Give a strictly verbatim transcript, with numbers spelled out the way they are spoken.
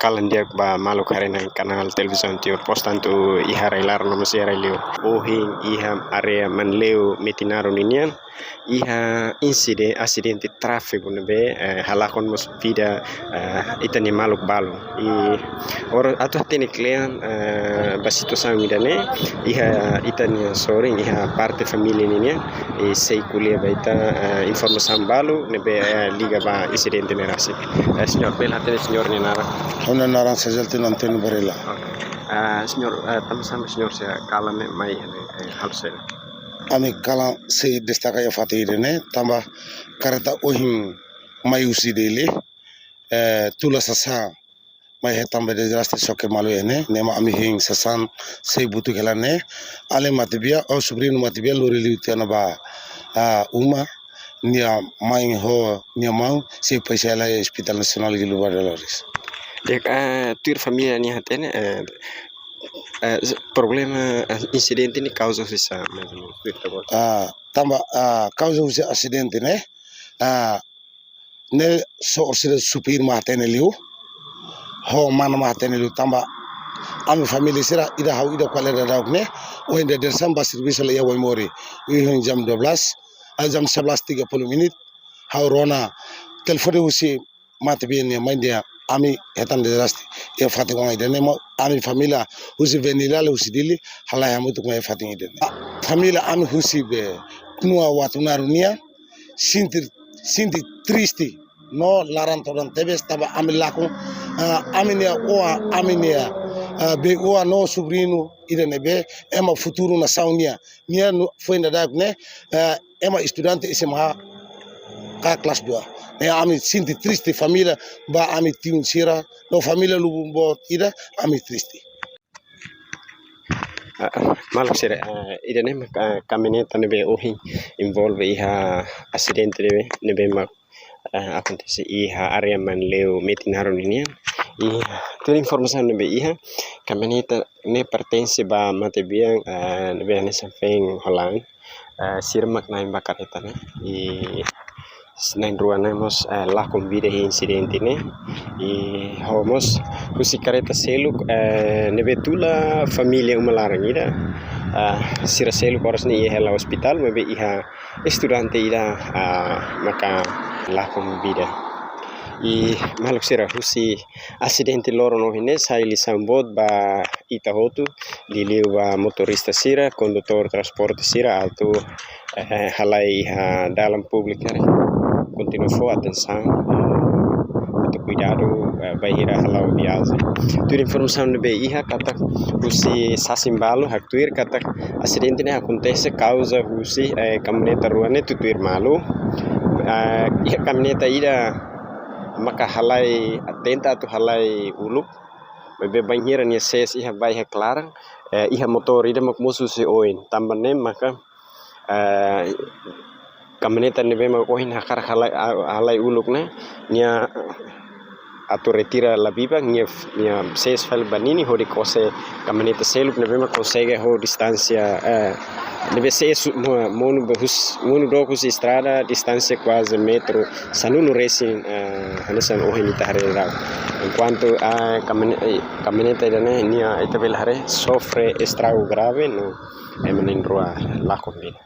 kalan di'ak ba maluk haree-na'in kanál televizaun Timor Post, tantu iha rai-laran no mós iha rai-liur. Ohin iha área Manleu Metinaro ninian, iha inside-, asidente tráfiku ne'ebé, eh, halakon mós vida, eh, ita-nia maluk balu. I oras atu hatene kle'an, eh, ba situasaun ida-ne'e, iha ita-nia sorin, iha parte família ninian, i sei ko'alia ba ita, eh, informasaun balu ne'ebé, eh, liga ba insidente ne'e rasik. Eh, señór, bele hatene señór nia naran? Ha'u-nia naran Sejaltino António Varela. Oke. Eh, señór, eh, tanba sá mak señór sei kalan ne'e mai, eh, halo saida? Ami kalan sei destaka iha fatin ida-ne'e, tanba karreta ohin mai husi Dili, eh, tula sasán mai hetan be dezastre, xoke malu iha ne'e, ne'e mak ami hein sasán sei butuk hela ne'e. Alin matebian, ou sobriñu matebian, lori liu tiha ona ba, ah, uma, nia mãe ho nia maun sei pai hela iha Hospital Nasionál Guilherme Vaz de Loures. Di'ak, eh, tuir família nian hatene, eh, eh, problema, eh, insidente ne'e kauza husi sá, mais ou menos, tuir ita-boot? Ah, tanba, ah, kauza husi asidente ne'e, ah, ne'e só orsida supir mak hatene liu, ho mana mak hatene liu, tanba ami família sira ida, ha'u ida ko'alia daudauk ne'e, ohin dadeer-saan bá servisu hela iha Waimori, ohin jam dua belas, ah, jam sebelas tiga puluh menit, ha'u rona telefone husi matebian nia mãe dehan ami hetan dezastre iha fatin oan ida-ne'e, mak ami família husi Venilale, husi Dili, halai hamutuk mai iha fatin ida-ne'e. Família ami husi be Knua Watunaru nian, sente, sente triste no laran todan tebes tanba ami lakon, ah, ami-nia oan, ami-nia, ah, bei-oan no sobriñu ida ne'ebé ema futuru nasaun nian. Nia no, foin daudauk ne'e, ah, ema estudante S M H ka kelas dua. Ne'e ami sente triste família, ba ami tiun sira, no família lubun boot ida, ami triste. Ah, maluk sira, ah, ida-ne'e mak, ah, kamioneta ne'ebé ohin envolve iha asidente ne'ebé, ne'ebé mak, ah, akontese iha área Manleu Metinaro ninian. I tuir informasaun ne'ebé iha, kamioneta ne'e pertense ba matebian, ah, ne'ebé hanesan feen Hollande. Eh, sira mak na'in ba karreta ne'e. I na'in-rua ne'e mós, eh, lakon vida iha insidente ne'e. I ho mós husi karreta seluk, eh, ne'ebé tula família uma laran ida. Ah, sira seluk oras ne'e iha hela ospitál, maibé iha estudante ida, ah, maka lakon vida. I maluk sira, husi asidente loron ohin ne'e sai lisaun boot ba ita hotu, liuliu ba motorista sira, kondutór transporte sira atu, eh, halai iha dalan públiku ne'e kontinua fó atensaun, eh, atu kuidadu, eh, bainhira hala'o viajen. Tuir informasaun ne'ebé iha katak husi sasin balu haktuir katak asidente ne'e akontese kauza husi, eh, kamioneta rua ne'e tutuir malu. Eh, iha kamioneta ida maka halai, tenta atu halai uluk, maibé bainhira nia sees iha ba iha klaran, eh, iha motór ida mak mosu husi oin. Tanba ne'e maka, eh, kamioneta ne'ebé mak ohin hakarak halai, a-, halai uluk ne'e, nia atu retira la biban, nia, nia sees fali ba ninin hodi kose kamioneta seluk ne'ebé mak konsege ho distánsia, eh, ne'ebé sees mo-, monu ba hus-, monu dook husi estrada, distánsia kuaze metru sanulu resin, eh, hanesan ohin ita haree daudaun. Enkuantu, eh, kamine-, eh, kamioneta ida-ne'e, nia ita bele haree sofre estragu grave no ema na'in-rua lakon vida.